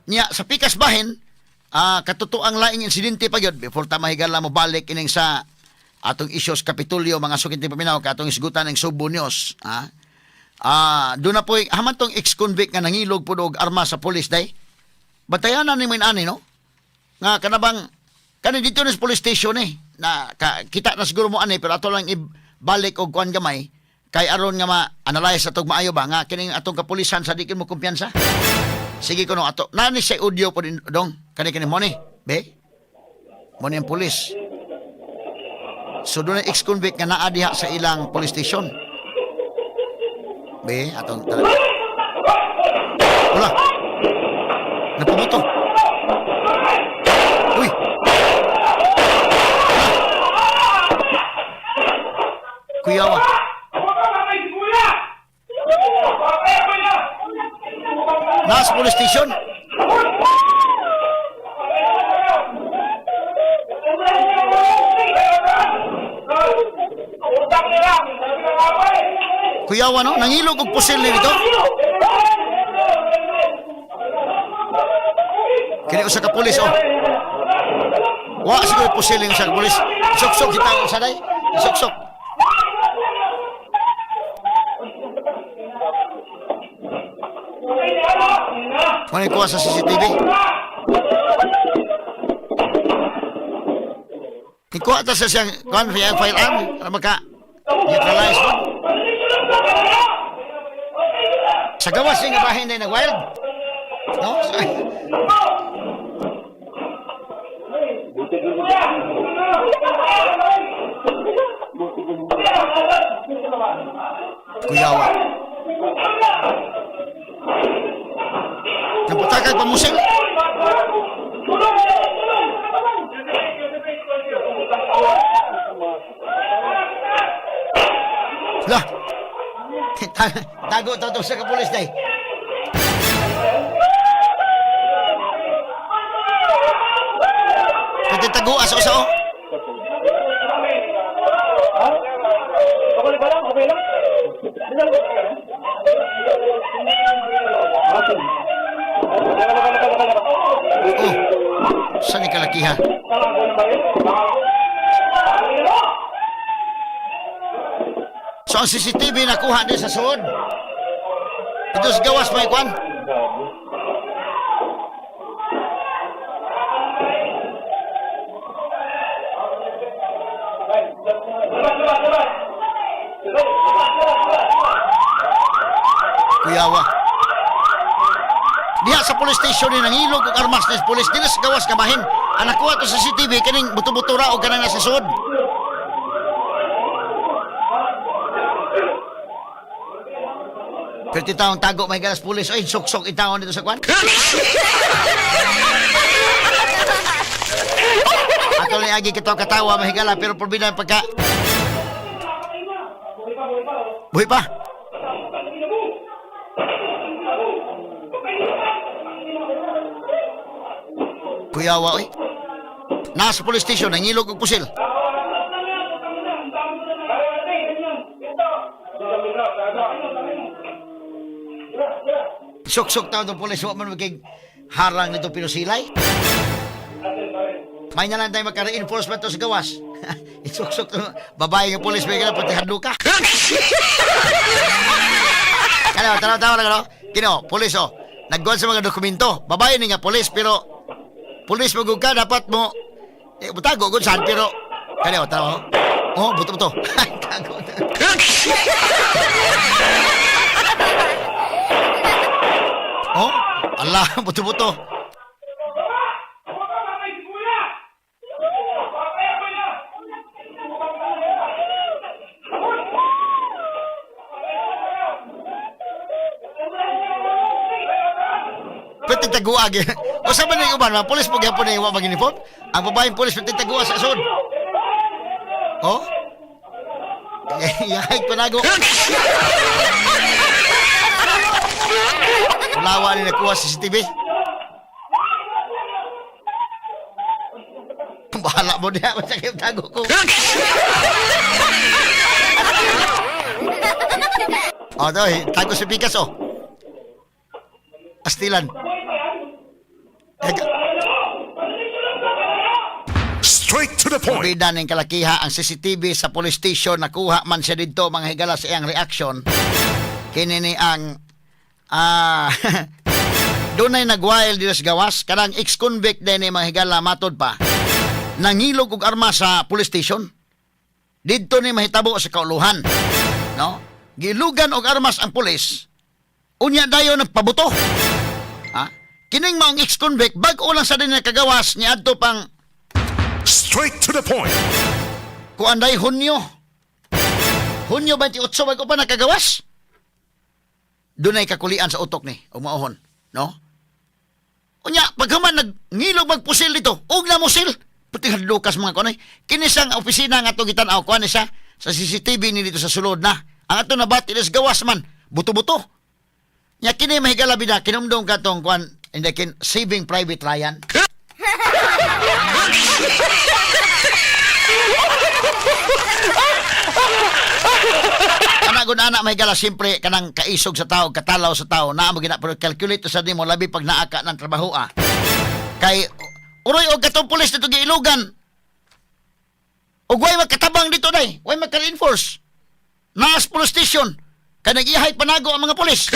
Nya sa pikas bahin, katotoang laing insidente pa gyud before ta mahigala mo balik ining sa atong issues Kapitulyo, mga sukinti paminaw, katong isgutan ng Subo News, ha? Doon na po haman tong ex-convict nga nangilog po og arma sa pulis day. Batayanan ni mo ani, no? Nga kanabang kani dito na sa police station eh na ka, kita na siguro mo ani, pero ato lang ibalik og kuan gamay kay aron nga ma-analyze atong maayo ba nga kining atong kapulisan sa dikin mo kumpiyansa. Sige kuno ato. Nani sa audio po din dong kani kani mo ni. Be? Mo ni ang pulis. So doon na ex-convict nga naa diha sa ilang police station. Be, atong talaga. Wala. Napabuto. Uy. Kuyawa. Nasa police station. Kuyawa, no? Nangilog og pusil ni dito. Kini usa ka pulis, oh. Wa siguro pusil yung usa ka pulis. Suksok kita usa day. Suksok. Muna kuha sa CCTV. Ikuha ta sa siyang kuhan siyang firearm para maka neutralize mo. Sa gawas niya nga bahin na nag-wild. No? Kuyawa. Naputakag pamusil. Lah. Tago to sa kapulis day. Pwede tago asa usa oh. Okay lang, okay lang. Oh. Saan ni kalakihan? So ang CCTV nakuha din sa suod. Ito sa gawas may kwan. Kuyawa. Diha sa police station ni nangilog og armas ni police dili sa gawas kamahin. Ang nakuha to sa CCTV kining buto-buto ra og kanang nasa suod. Pero titaong tago may galas pulis. Ay, suksok itaon dito sa kwan. Ato ni agi kitaw katawa mahigala pero probina pagka buhi pa. Kuyawa oy. Nasa police station nangilog og pusil. Suksok taon ng pulis, wa man magig harang nito pinusilay. May na lang tayo magka-reinforcement to sa gawas. Isuksok to babae nga pulis, may ganun, pati hadlo ka. Kano, tanaw, tanaw lang, ano? Kino, pulis, oh. Nagguan sa mga dokumento. Babae ni nga pulis, pero pulis magug ka, dapat mo, eh, butago, kung saan, pero, kano, tanaw, oh. Oh, buto-buto. Tago. Oh, Allah, buto-buto. Pwede taguag. O sa man yung uban, mga pulis mo gyapon na yung mag-uniform. Ang babaeng pulis pwede tagua sa sud. Oh? Yakay panago. Ulawa ni nakuha sa CCTV. Bahala mo niya. Masakit tago ko. Oh, to, eh, tago sa pikas, oh. Astilan. Straight to the point. Bida ning kalakiha ang CCTV sa police station, nakuha man siya didto, mga higala, sa iyang reaction. Kini ni ang dunay nagwild dito sa gawas kanang ex-convict din ni, mga higala, matod pa nangilog og arma sa police station. Didto ni mahitabo sa kauluhan, no? Gilugan og armas ang pulis, unya dayon nagpabuto. Ha, kining maong ex-convict, bag-o lang sa din nakagawas niadto pang Straight to the point. Kuan day, Hunyo. Hunyo 28, bago pa nakagawas. Dunay kakulian sa utok ni, umuohon, no? Unya, paghuman nagngilog magpusil dito, ug na musil. Puting hadlukas mga kunay. Kini siyang opisina nga itong gitan-aw, kuan ni siya sa CCTV ni dito sa sulod na. Ang ato nabati is gawas man, buto-buto. Nya kini mahigala bida kinumdum katong kuan hindi kin Saving Private Ryan. Ana gud ana, may gala, siyempre kanang kaisog sa tao, katalaw sa tao, naa mo gina, pero calculate sa nimo labi pag naa ka ng trabaho ah. Kay uroy og katong pulis dito giilugan. Og way magkatabang dito day, way magka-reinforce. Naas police station. Kay nag-ihay panago ang mga pulis.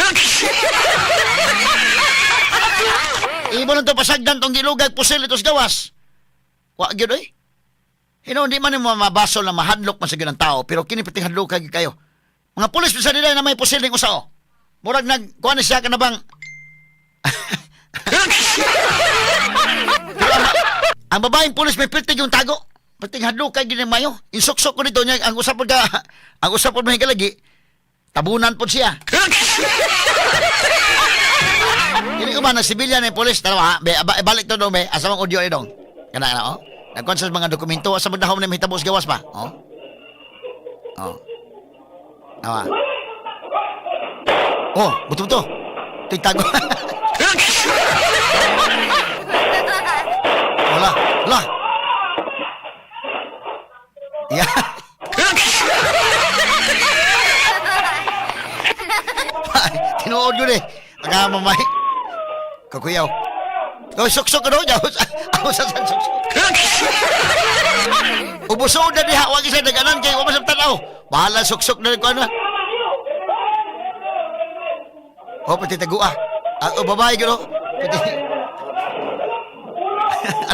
Ibo lang to pasagdan tong gilugag pusil ito sa gawas. Wa gyud oy. Hino, di man mo mabasol na mahadlok man sa gyud ang tao, pero kini pating hadlok gyud kayo. Mga pulis sa nila na may pusil ning usa oh. Murag nag kuan siya ka na bang. Pero ang babaeng pulis may pirtig yung tago. Pirtig hadlok kay gini mayo. Insuksok ko dito niya ang usap ka, ang usap pod mahigalagi. Tabunan pod siya. Dili ko ba na sibilyan ni pulis dalawa ha? Be, aba, balik to dong be. Asa mang audio ni dong? Kana kana oh. Nagkuan sa mga dokumento asa man dahom na mahitabo sa gawas pa. Oh. Oh. Awa. Oh, buto-buto. Ito'y tago. Wala, wala. Yeah. Tinuod yun eh. Ang mamay. Kakuyaw. Oh, suksok ko doon. Ako sa san suksok. Ubuso na diha. Huwag isa nag-anan kay huwag masang tanaw. Bahala suksok na rin ko ano. Oh, pati tagua. Ah, oh, babae gano. Pati.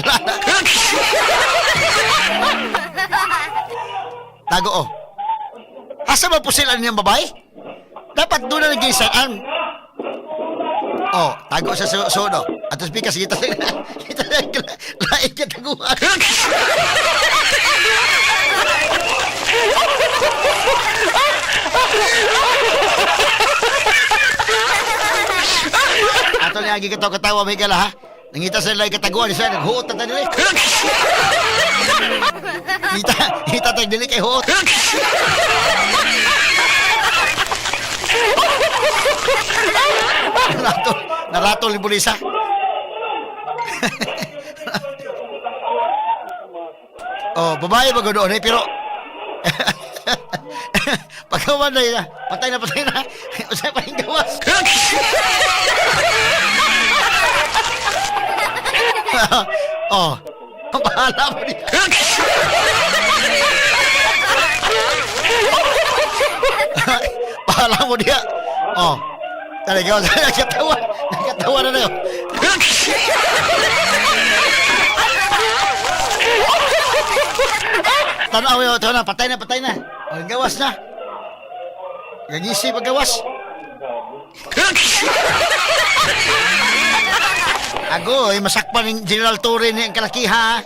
Ala, ala. Tago oh. Asa ba po sila niyang babae? Dapat doon na nag ang. Oh, tago sa sono. At speaker, sige kita kita lain ka taguan. Ato niya agi katawa katawa may gala ha. Nangita sa lain kataguan siya naghuot na dili. Ngita, ngita tag dili kay huot. Naratol, naratol ni bulisa. Oh, babae ba doon eh, pero pagkawan na yun, patay na, patay na. Usay pa yung gawas. Oh, bahala mo niya. Bahala mo niya. Oh, talaga, nagkatawa. Nagkatawa na na yun. Tanaw yun, ito na, patay na, patay na. Oh, gawas na. Gagisi pag gawas. Agoy, masakpan ng General Torre ni ang kalakiha.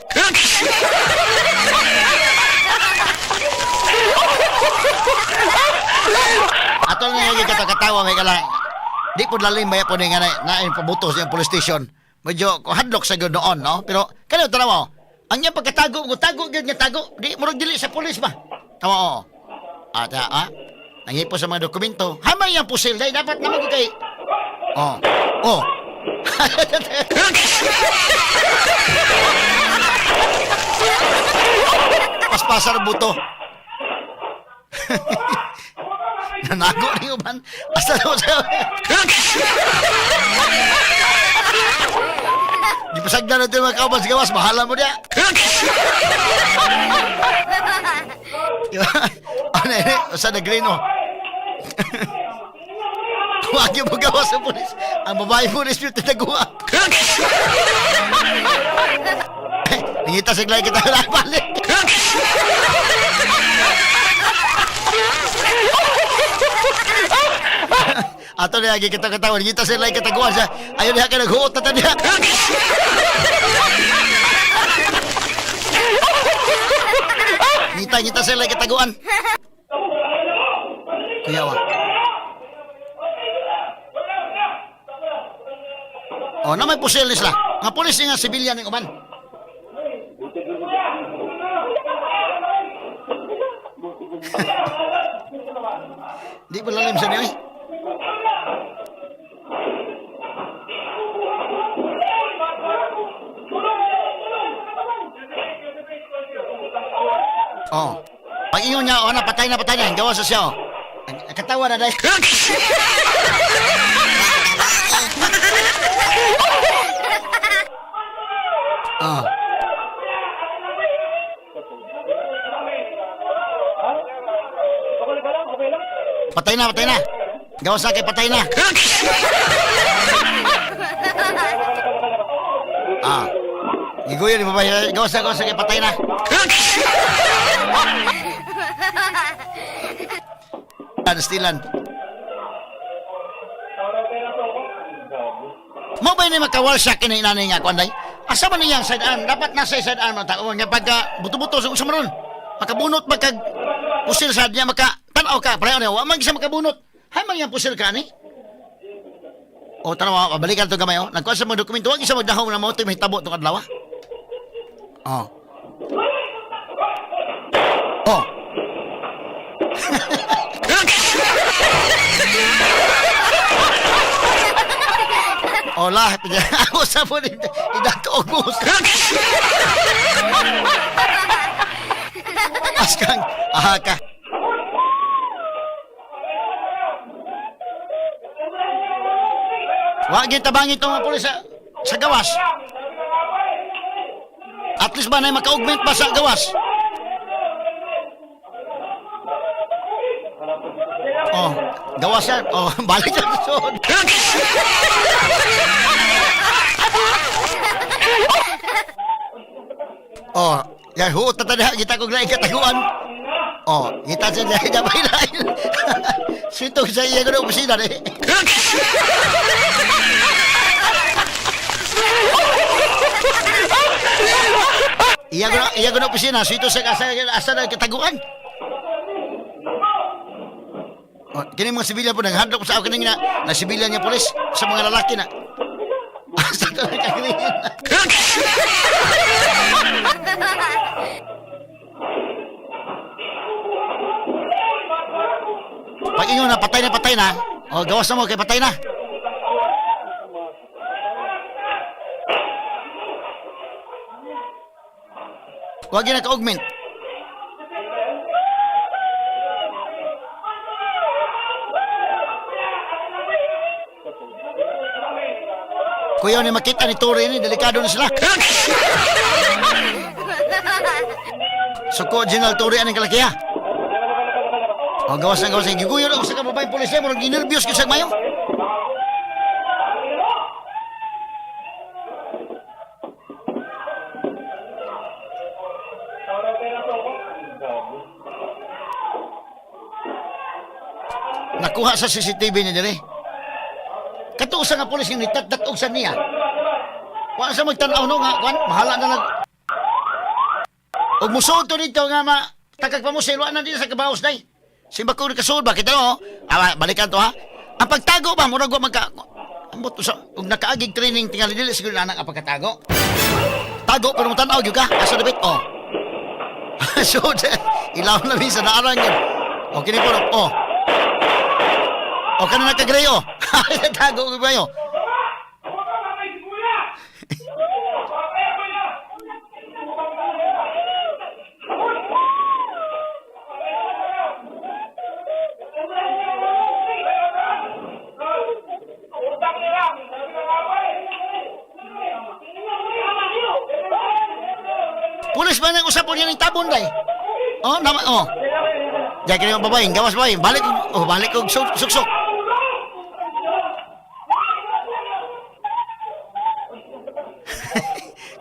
Ato na yung katawa may kala. Di po lalim ba po ni nga na, na pabuto sa police station. Medyo hadlok sa gyud noon, no? Pero kano tanaw. Ang iyang pagkatago, mo tago gyud nga tago, di murag dili sa pulis ba. Tama oo. At ah, nanghipo sa mga dokumento. Hamay yang pusil dahil dapat naman ko kay. Oh. Oh. Paspasar buto. Nanago ni uban. Asa na sa. Pasagdan natin mga kauban sa gawas, bahala mo niya. Ano ini? Sa na-green oh. Huwag yung magawa sa pulis. Ang babae pulis yung tinaguan. Nangita sa glay kita na balik. Ato na lagi kita katawa. Nangita sa glay kataguan siya. Ayun niya ka naghuot na taniya. Ngita, ngita sa glay kataguan. Kuya wa. Oh, na may pusil ni sila. Nga pulis nga sibilyan ng uban. Di ba lalim sa niyo eh? Oh. Pag ingon niya, oh, na, patay na, patay na. Gawa sa siya, oh. Ang katawa na dahil. Oh. Okay ka lang, okay lang. Patay na, patay na. Gawa sa akin, patay na. Ah. Giguyo ni babae. Gawa sa akin, patay na. Stilan. Mo ba ni makawal siya kini nanay nga kuan day? Asa man niyang side arm? Dapat nasa side arm ang tao nga pagka buto-buto sa unsa man ron. Makabunot magkag pusil sa niya maka tan-aw ka pareho niya wa man siya makabunot. Hay man yang pusil ka ani? O tanaw, balikan to gamay oh. Nagkuha sa mga dokumento, wag isa magdahom na mo ito mahitabo tong adlaw. Ah. Oh. Oh. Ola, ako sa po idato og bus. Askang, aha ka. Wa gyud tabangi itong mga pulis sa gawas. At least ba na maka-augment ba sa gawas? Oh, gawas yan. Oh, balik na sa suod. Oh, yan huot na taniha kita kong laing kataguan. Oh, kita sa laing damay lain. Sitong sa iya ko na opisina ni. Iya ko na opisina, sito sa asa, asa na kataguan. Oh, kini mga sibilyan po naghandok sa ako kini na, na sibilyan niya pulis sa mga lalaki na. Asa to nagkagrihin. Pag ingon na patay na patay na. Oh, gawas na mo kay patay na. Huwag yun naka-augment. Kuya, ni makita ni Tore ni, delikado na sila. Suko, General Tore, anong kalakiya? O, gawas na, gawas na. Giguyo na ako sa kababaeng pulisya, murag ginervyos ko sa mayo. Nakuha sa CCTV niya diri. Katusa nga pulis yung nitat-tatog sa niya. Wa sa magtan-aw no nga kwan, bahala na lang. Og musuod to dito nga ma takag pamusil wa na din sa kabaos day. Simba ko kasuod ba kita no? Ah, balikan to ha. Ang pagtago ba murag wa magka ambot sa og nakaagig training tingali dili siguro na anak ang pagkatago. Tago pero mo tan-aw gyud ka asa dapit oh. So, ilaw na minsan naarang yun. O, kini po, oh. O, kanina nagka-gray, oh. Tago ko ba yun? Pulis man ang usapon niya ng tabon day. Oh, nama oh. Diyan kini ang babae, gawas babae, balik oh, balik og suksok.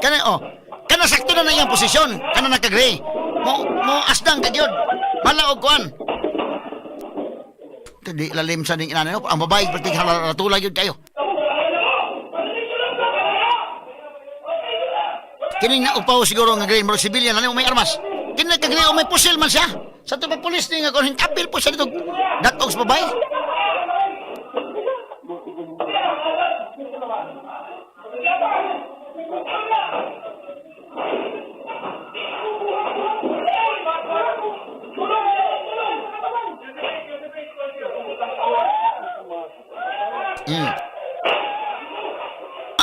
Kana oh, kana sakto na na iyang posisyon, kana nakagrey. Mo mo asdang ka gyud. Bala og kuan. Di lalim sa ning inana no? Ang babae perting halatula gyud kayo. Kining naupaw siguro nga green, murag civilian na may armas. Kini nagka-grey o may pusil man siya. Sa ito pa pulis ni nga kung hintapil po siya dito. Datog sa babae.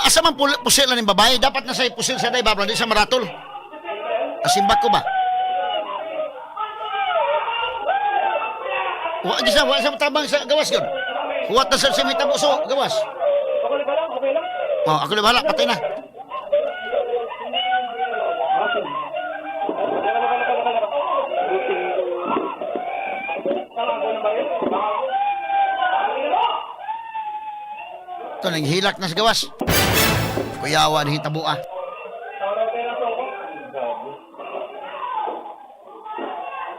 Asa man pusil na ning babae, dapat na sa pusil sa day babla di sa maratol. Asimbak ko ba? Wa gisa wa sa tabang sa gawas gyud. Huwat na sa may tabo so gawas. Okay ka lang, okay lang. Oh, ako na bahala, patay na. Ito, nanghilak na sa gawas. Kuyawa ni hitabo ah.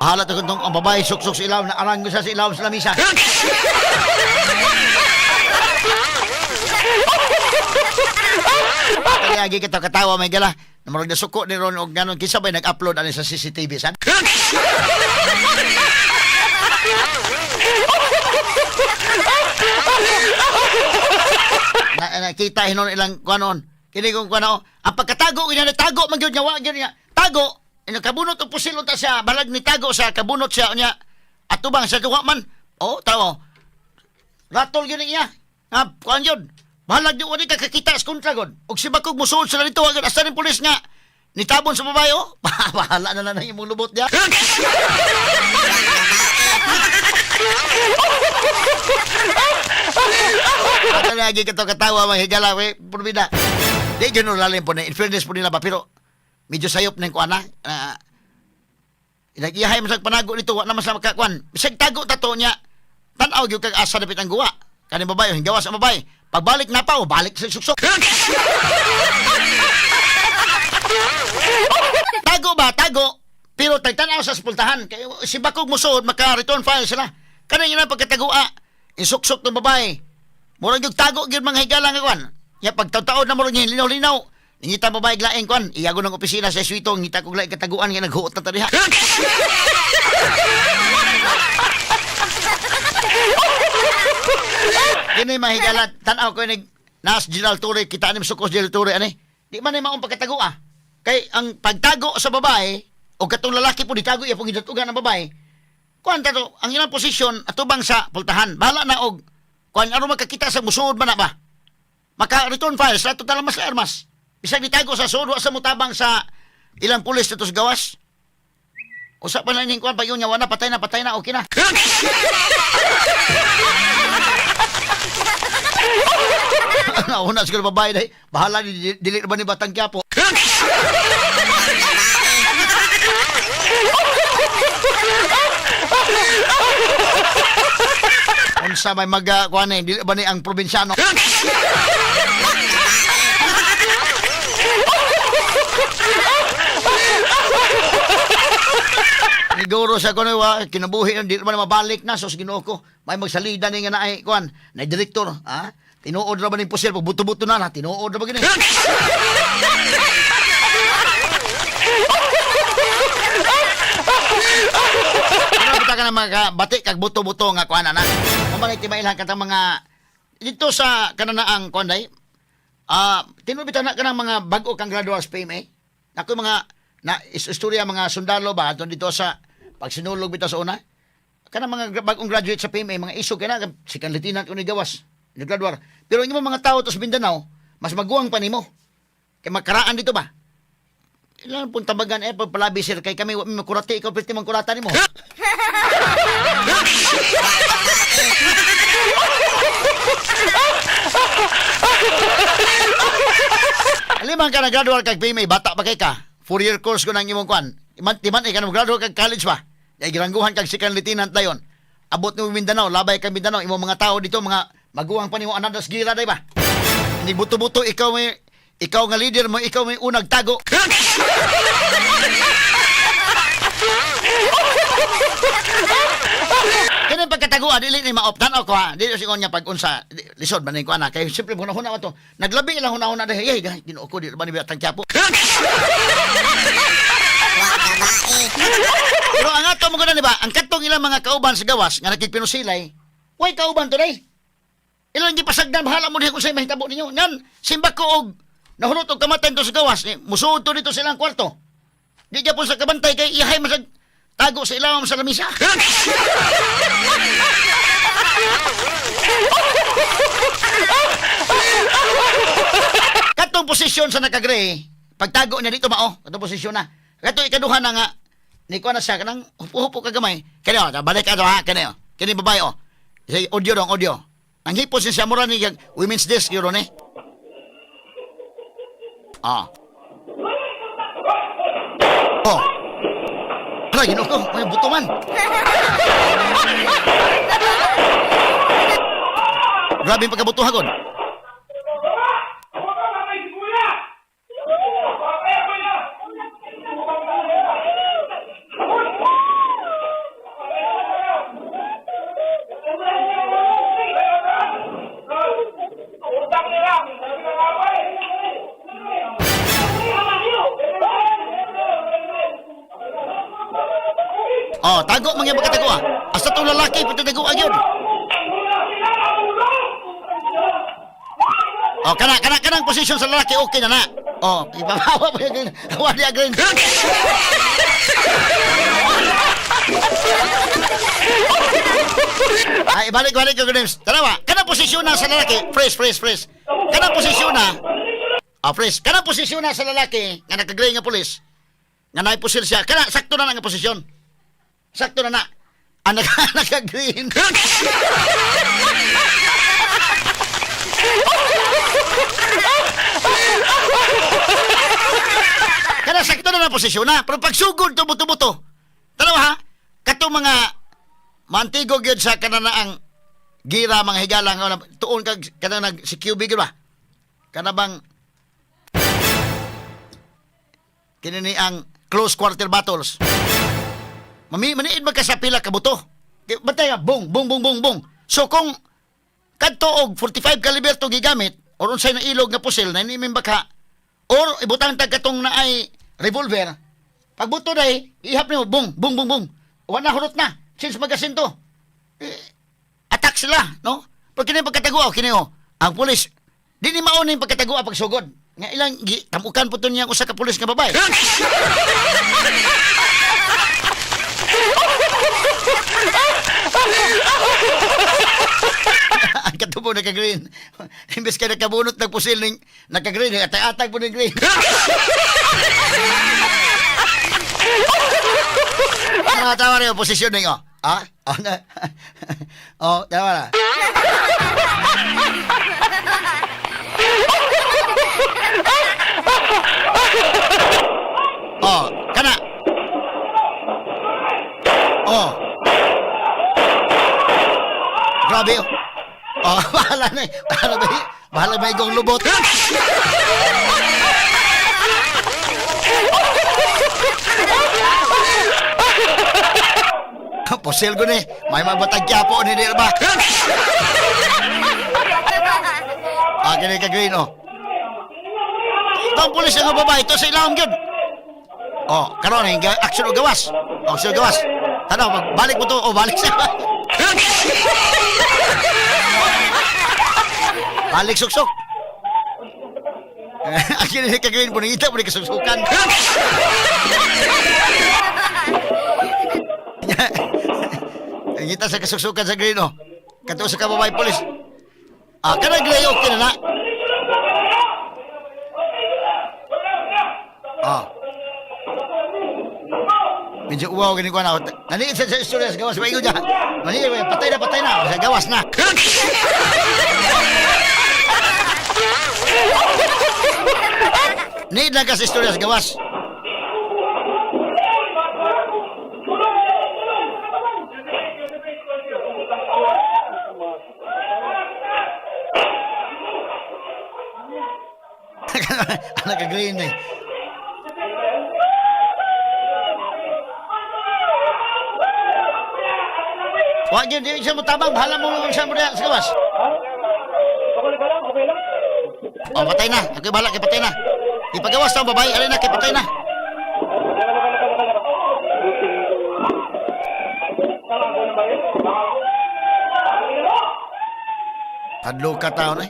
Bahala to kung ang babae suksok sa ilaw na arang sa ilaw sa lamisa. Kaya agi kita katawa may gala. Namurag na suko ni Ron og ganon kinsa bay nag-upload ani sa CCTV san. Na, nakita hinon ilang kuanon. Kini kung kuano, ang pagkatago ina tago man gyud nga wa gyud niya. Tago ina kabunot og pusil unta siya, balag ni tago sa kabunot siya unya. Atubang sa duwa man. Oh, tawo. Ratol gyud niya. Nga kuan gyud. Balag di wala ka kakita sa kontra gud. Og si bakog musuod sila dito agad asa ning pulis nga nitabon sa babae oh. Bahala na lang ang imong lubot niya. Ato lagi kato katawa mga higala we purbida. Di gyud no lalim po na in fairness po nila ba pero medyo sayop na yung kuan na. Nag-iyahay man sa panago nito wa naman sa makakuan. Bisag tago ta to niya. Tan-aw gyud kag asa dapit ang guwa. Kaning babae gawas ang babae. Pagbalik na pa, oh, balik sa suksok. Tago ba? Tago. Pero tagtanaw sa sepultahan. Kay si Bakog musuod, maka-return file sila. Kanang yun ang pagkatagua. Isuksok ng babae. Murag yung tago gyud mga higala nga kwan. Ya pagtaon na murag linaw-linaw. Ningita babae glaing kwan. Iyago ng opisina sa eswito, ngita kog laing kataguan nga naghuot na ta diha. Kini mahigala tan-aw ko ni nas General Torre kita ni sukos General Torre ani. Di man ni maong pagkatago ah. Kay ang pagtago sa babae o katong lalaki po ditago iya pong gidatugan ang babae. Kuan ta to, ang ilang posisyon atubang sa pultahan. Bahala na og kuan aron makakita sa musuod man na ba. Maka return files lato tala mas armas. Bisag ditago sa suod wa sa mutabang sa ilang pulis dito sa gawas. Usa pa na ning kuan pag yun nga wala patay na okay na. Nauna siguro babae dahil bahala ni dili na ba ni Batang Quiapo. Unsa may mag kuan eh, dili ba ni ang probinsyano? Siguro sa kuno wa kinabuhi nang dili man mabalik na sos Ginoo ko. May magsalida ni nga naay kuan, na direktor, ha? Tinuod ra ba ning pusil buto-buto na na, tinuod ra ba gini? Ano kita ka na mga bati kag buto-buto nga kuan na. Mao man timailan katang mga dito sa kananaang kuan day. Ah, tinuod bitaw na kanang mga bag-o kang gradual PMA. Nako mga na istorya mga sundalo ba aton dito sa pagsinulog bitaw sa una. Kanang mga bagong graduate sa PMA, mga isog kay na sikan lieutenant ko ni gawas, ni graduar. Pero ang mga tao to sa Mindanao, mas maguwang pa nimo. Kay makaraan dito ba? Ilan pong tabagan eh pagpalabi sir kay kami wa mi makurati ikaw perti man kurata nimo. Alimang ka na gradual kag PMA, bata pa kay ka. 4-year course ko nang imong kwan. Timan eh, kanang graduate kag college ba? Ay girangguhan kag second lieutenant dayon. Abot nimo Mindanao, labay kag Mindanao, imong mga tao dito, mga maguwang pa nimo anadas gira day ba? Ni buto-buto ikaw may ikaw nga leader mo, ikaw may unag tago. Kini pagkataguan dili ni maop tan ko ha. Dili sigon niya pag unsa lisod man ni ko ana kay siyempre hunahuna man to. Naglabi ilang hunahuna dahil hey, Ginoo ko di ba ni bitang Quiapo. Pero ang ato mo gud ba, ang katong ilang mga kauban sa gawas nga nakigpinusilay, way kauban to day. Ilang gipasagdan bahala mo diha kung sa'y mahitabo ninyo. Ngan simba ko og nahulot og kamatayon to sa gawas ni musuod to dito sa ilang kwarto. Di gyapon sa kabantay kay ihay masag tago sa ilawom sa lamisa. Katong posisyon sa nakagre, pagtago niya dito mao, katong posisyon na. Katong ikaduha na nga, ni kuha na siya, kanang hupo-hupo kagamay. Kani oh, balik ka to ha, kani oh. Kani babae oh. Say, audio dong, audio. Ang hipos niya siya, mura ni women's desk yun eh. Ah. Oh. Hala, ginoo ko, may buto man. Grabe yung pagkabutuhagon. Utak nila! Sabi ng away! Oh, tago mga pagkatago ah. Hasta tong lalaki patatago yun. Oh, kana kana kanang posisyon sa lalaki okay na na. Oh, ipabawa pa yung green. Hawa niya green. Ay, balik balik ko green. Tanawa, kanang posisyon na sa lalaki, fresh fresh fresh. Kanang posisyon na. Ah, fresh. Kanang posisyon na sa lalaki nga naka-gray nga pulis. Nga naipusil siya. Kana sakto na na nga posisyon. Sakto na na. Ang naka, naka-green. Kana sakto na na posisyon na. Pero pagsugod to buto-buto. Tanawa ha. Katong mga mantigo gyud sa kananaang gira mga higala nga tuon kag kanang nag si QB gyud ba? Kana bang kini ni ang close quarter battles. Mami, maniid man ka sa pila ka buto. Bantay nga, bong, bong, bong, bong, bong. So kung kadto og 45 caliber to gigamit or unsay na ilog nga pusil na inimin baka or ibutang tag katong naay revolver, pagbuto day, ihap nimo bong, bong, bong, bong. Wa na hurot na. Since magasin to. Eh, attack sila, no? Pag kini pagkataguaw, kini oh, ang pulis, di ni mauna yung pagkataguaw pagsugod. Nga ilang, gi, tamukan po to niya ang usa ka pulis nga babae. Ang katubo naka-green. Imbes ka nakabunot ng pusil ning naka-green, atag-atag po ng green. Ano tama rin yung posisyon ninyo? Ah? Oh, na. Oh, tama na. Oh, kana. Oh. Grabe. Oh, oh bahala na. Bahala ba? Bahala ba igong lubot? Pusil ko ni. May magbatagya po ni Dirba. Ah, kini ka green, oh. Itong pulis nga babae, ito sa ilawom yun. Oh, karon eh, action o gawas. Oh, action o gawas. Tanaw, balik mo to. Oh, balik siya. Balik suksok. Ang kini ka green, puningita mo ni kasuksukan. Ngita sa kasuksukan sa green, oh. Kato sa kababay pulis. Ah, kanang gray, okay na na. Ah. Medyo uwaw gini ko na. Naniit sa istorya sa gawas. Maigo niya. Naniit, patay na, patay na. Sa gawas na. Niit lang ka sa istorya sa gawas. Anak ka green eh. Wa gyud di siya mo tabang, bahala mo siya mo diha sa gawas. Okay ka lang, okay lang. Oh, patay na. Ako bahala kay patay na. Ipagawas ta ang babae, alin na kay patay na. Hadlo ka taon eh.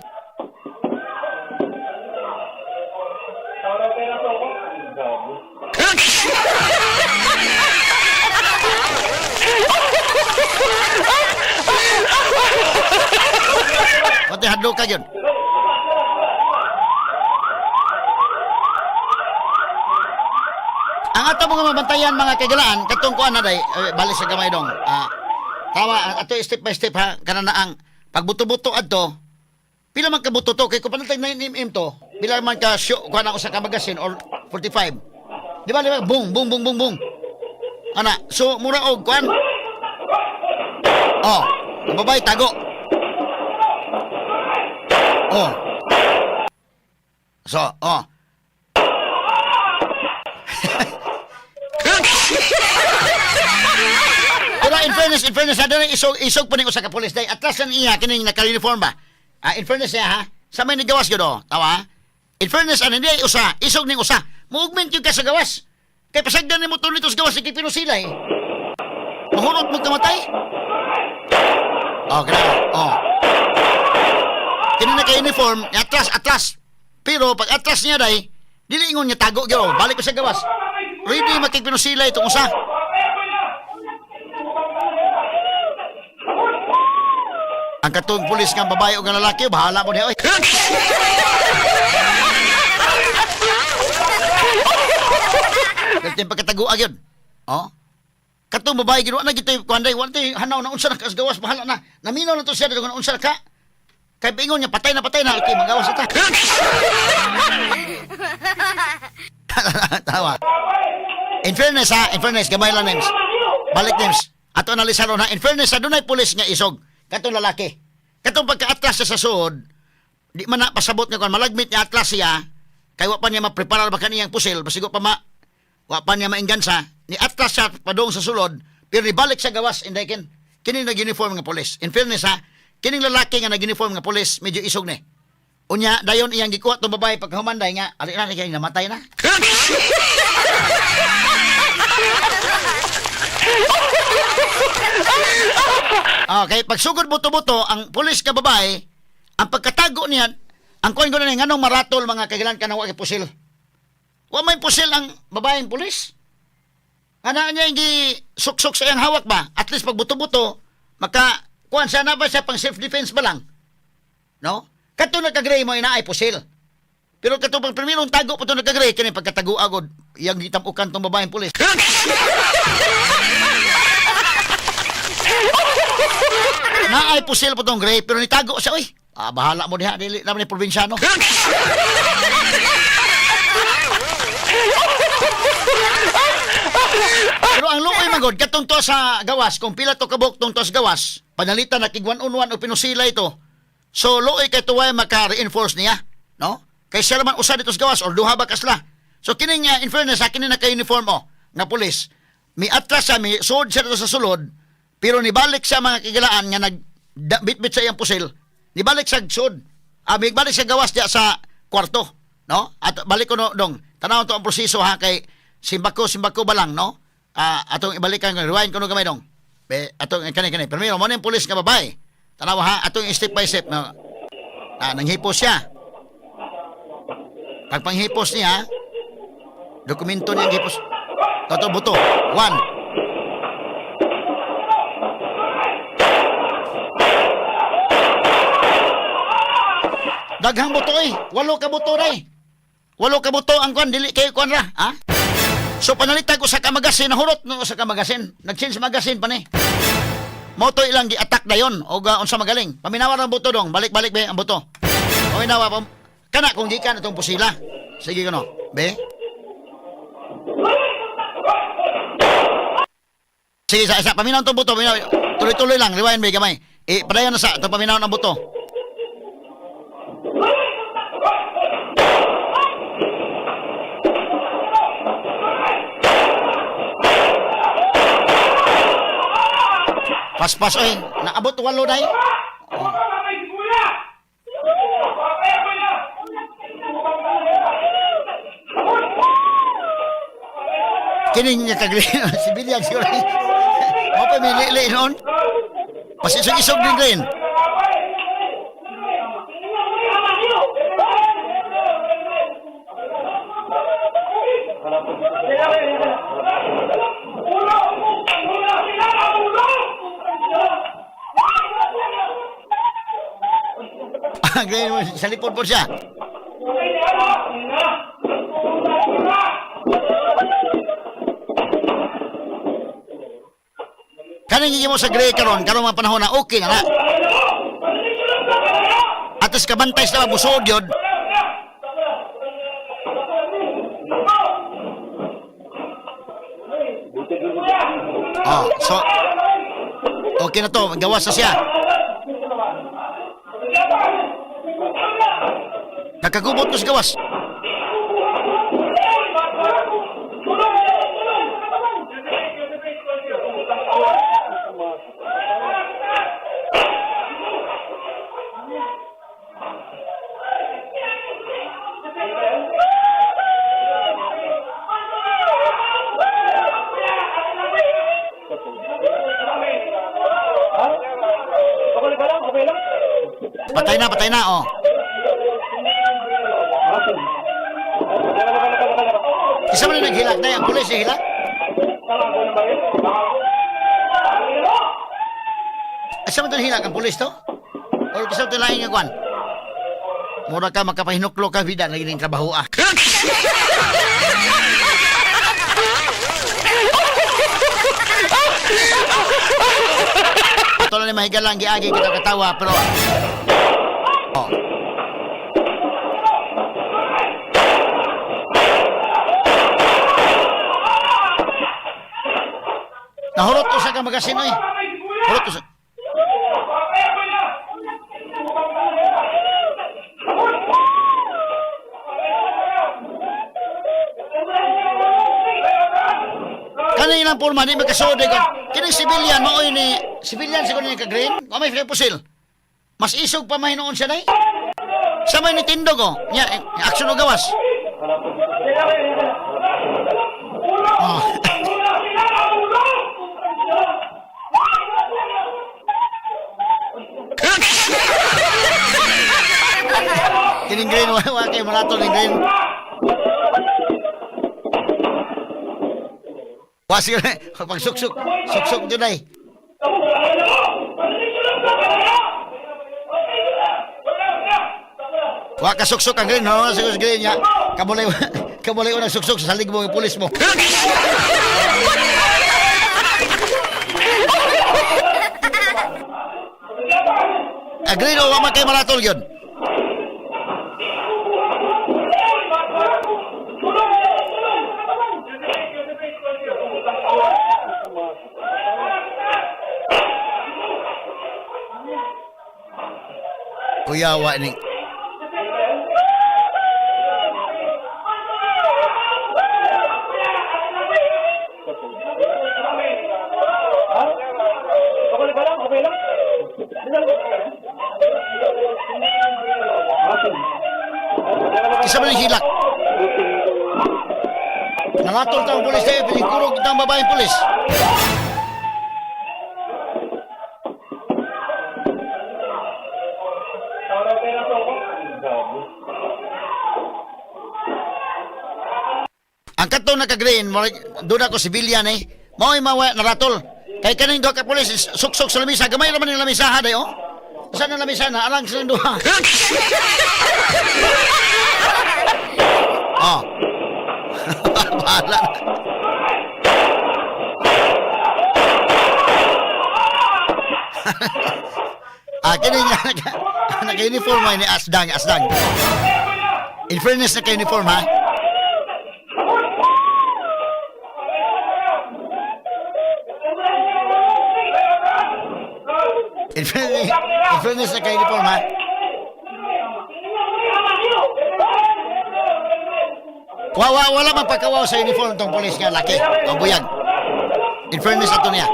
Pati hadlo ka yun. Ang ato mga mabantayan mga kagalaan, katong kuan na day, eh, balik sa gamay dong. Ah, tawa ang ato step by step ha, kana na ang pagbuto-buto adto. Pila man ka buto to kay kung panatag 9 mm to, pila man ka show kuan ako sa ka magasin or 45. Di ba, di ba? Boom, boom, boom, boom, boom. Ana, so mura og kuan. Oh, ang babae tago. Oh. So, oh. Pero in fairness, adunay isog isog pa ning usa ka pulis day. Atlas lang iya kining naka-uniform ba. Ah, in fairness siya ha. Sa may nigawas gyud oh, tawa. In fairness ano hindi usa, isog ning usa. Muugment gyud ka sa gawas. Kay pasagdan nimo to nito sa gawas kay pinusila eh. Mahurot mo kamatay. Oh, grabe. Oh. Kini naka-uniform, atlas, atlas. Pero pag atlas niya day, dili ingon niya tago gyud. Oh. Balik ko sa gawas. Ready makigpinusila itong usa. Ang katong pulis nga babae o nga lalaki, bahala mo niya. Oy. Dahil pagkataguag yun. Oh? Katong babae, ginawa na gito, kuanday, wala tayo, hanaw na unsa na kasgawas, bahala na. Naminaw na to siya, dito, unsa na ka. Kay pingon niya, patay na, patay na. Okay, magawas na ta. Tawa. In fairness ha, in fairness, gamay lang names. Balik names. Ato analisaro na, in fairness, adunay pulis nga isog. Katong lalaki. Katong pagka-atlas siya sa suod, di man na pasabot nga kon malagmit niya atlas siya, kay wa pa niya mapreparar ba kaniyang pusil, basigo pa ma, wa pa niya maingansa, ni atlas siya padung sa sulod, pero nibalik sa gawas, inday kin, kini nag-uniform nga pulis. In fairness ha, kining lalaki nga nag-uniform nga pulis, medyo isog ni. Unya, dayon iyang gikuha tong babae pagkahumanday nga, ali na, kay namatay na. Okay, pagsugod buto-buto, ang pulis ka babae, ang pagkatago niya, ang kuwan ko na niya, nganong maratol mga kagilan ka na wa kay pusil. Wa may pusil ang babaeng pulis. Ana niya hindi suksok sa iyang hawak ba? At least pag buto-buto, maka kuwan siya na ba siya pang self-defense ba lang? No? Kato nagka-gray mo ina ay pusil. Pero kato pag primerong tago pa to nagka-gray, kini pagkatago agod, iyang gitamukan tong babaeng pulis. Naay pusil po tong gray, pero nitago siya, uy. Ah, bahala mo diha, dili naman ni probinsyano. Pero ang luoy magod, katong to sa gawas, kung pila to kabuk tong to sa gawas, panalitan na kig 1 on 1 o pinusila ito. So luoy kay tuway maka-reinforce niya, no? Kay siya naman usa dito sa gawas or duha ba kasla. So kini nga in fairness, sa kini naka-uniform oh, nga pulis. Mi atras siya, mi suod siya dito sa sulod, pero nibalik siya mga kigilaan nga nag bitbit sa iyang pusil. Nibalik sa suod. Ah, balik sa gawas diya sa kwarto, no? At balik ko no dong. Tanaw to ang proseso ha kay simbako simbako ba lang, no? Ah, atong ibalikan ko rewind ko no gamay dong. Be, atong kani kani. Pero mo na yung pulis nga babae. Tanaw ha, atong step by step no. Ah, nanghipos siya. Pagpanghipos niya, dokumento niya ang hipos. Toto buto. One. Daghang buto eh. Walo ka buto ray. Walo ka buto ang kwan dili kay kwan ra, ha? So panalitag usa ka magasin nahurot no usa ka magasin. Nag-change magasin pa ni. Moto ilang gi-attack dayon og unsa magaling. Paminawa ang buto dong, balik-balik be ang buto. Paminawa pa kana kung gikan itong pusila. Sige kuno, be. Sige, sa isa paminaw itong buto, paminaw. Tuloy-tuloy lang, rewind be gamay. Eh, padayon na sa itong paminaw ng buto. Paspas oy, naabot 8 day. Kining nga ka-green, civilian siguro. Mo pa may lili noon. Pasisog-isog din green. Green, sa likod po siya. Kaning mo sa gray karon, karon mga panahon na okay na na. Atos kabantay sa busod yun. Oh, so okay na to, gawas na siya. Nakagubot ko sa gawas. Okay ka lang? Okay lang? Patay na, oh. Isa man na naghilak na ang pulis hilak. Isa man hilak ang pulis to? Or isa man laing nga kwan? Mura ka makapahinuklo ka vida na gining trabaho ah. Ito lang ni mahigalang giagi kita katawa pero oh. Nahurot ko sa ka magasin oy. Hurot ko sa. Kani ilang porma di magkasuod ko. Kini civilian mao ni civilian siguro ni ka green. O may pusil. Mas isog pa mahinoon siya day. Sa may nitindog oh. Nya eh, action o gawas. Oh. Kining green wa wa kay maraton ni green. Wa siguro pagsuksok suksok jud ay. Wa ka suksok ang green, no? Siguro green nya. Kabulay kabulay unang suksok sa salig mo ng pulis mo. Agree o wa man kay maratol yun. Kuyawa ni. Okay ka lang? Okay lang? Isa man yung hilak. Nangatol ta ang pulis tayo, pinikurog kita ang babaeng pulis. Ang katong naka-green, doon ako civilian eh. Mao'y mawa naratol. Kay kaning duha ka pulis suksok sa lamisa, gamay ra man yung lamisa ha day oh. Saan ang lamisa na alang silang duha. Oh. Bahala na. Ah, kini nga naka-uniform ay ni Asdang, Asdang. In fairness, naka-uniform ha. In fairness, naka-uniform ha. Wa, wa, wala man pagkawaw sa uniform tong pulis nga laki. O buyag. In fairness ato niya.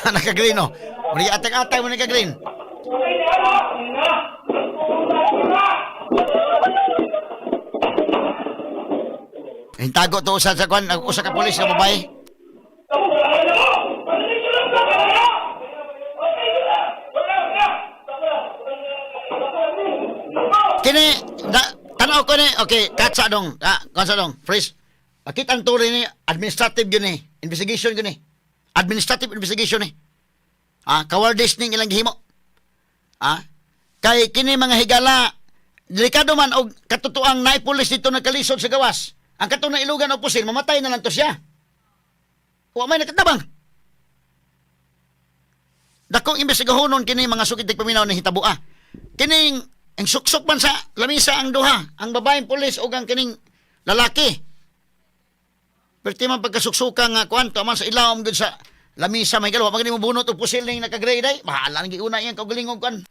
Naka-green, no? Muli atag-atag mo naka-green. Hintago to usa sa kwan, usa ka pulis nga babae. Kini da, tanaw ko ni, okay, katsa dong, ah, katsa dong, freeze. Makita ang turi ni administrative yun eh, investigation yun eh. Administrative investigation eh. Ah, cowardice ning ilang gihimo. Ah, kay kini mga higala, delikado man og katotoang naay pulis dito nagkalisod sa gawas. Ang katong na ilugan og pusil, mamatay na lang to siya. Wa may nakatabang. Dakong imbestigahonon kini mga sukit paminaw ni hitaboa. Kining ang suksok man sa lamisa ang duha, ang babaeng pulis ug ang kining lalaki. Perti man pagkasuksuka nga kuan man sa ilawom gud sa lamisa may galaw, magani mo bunot og pusil ning naka-gray day. Bahala nang giuna iyang kaugalingong kuan.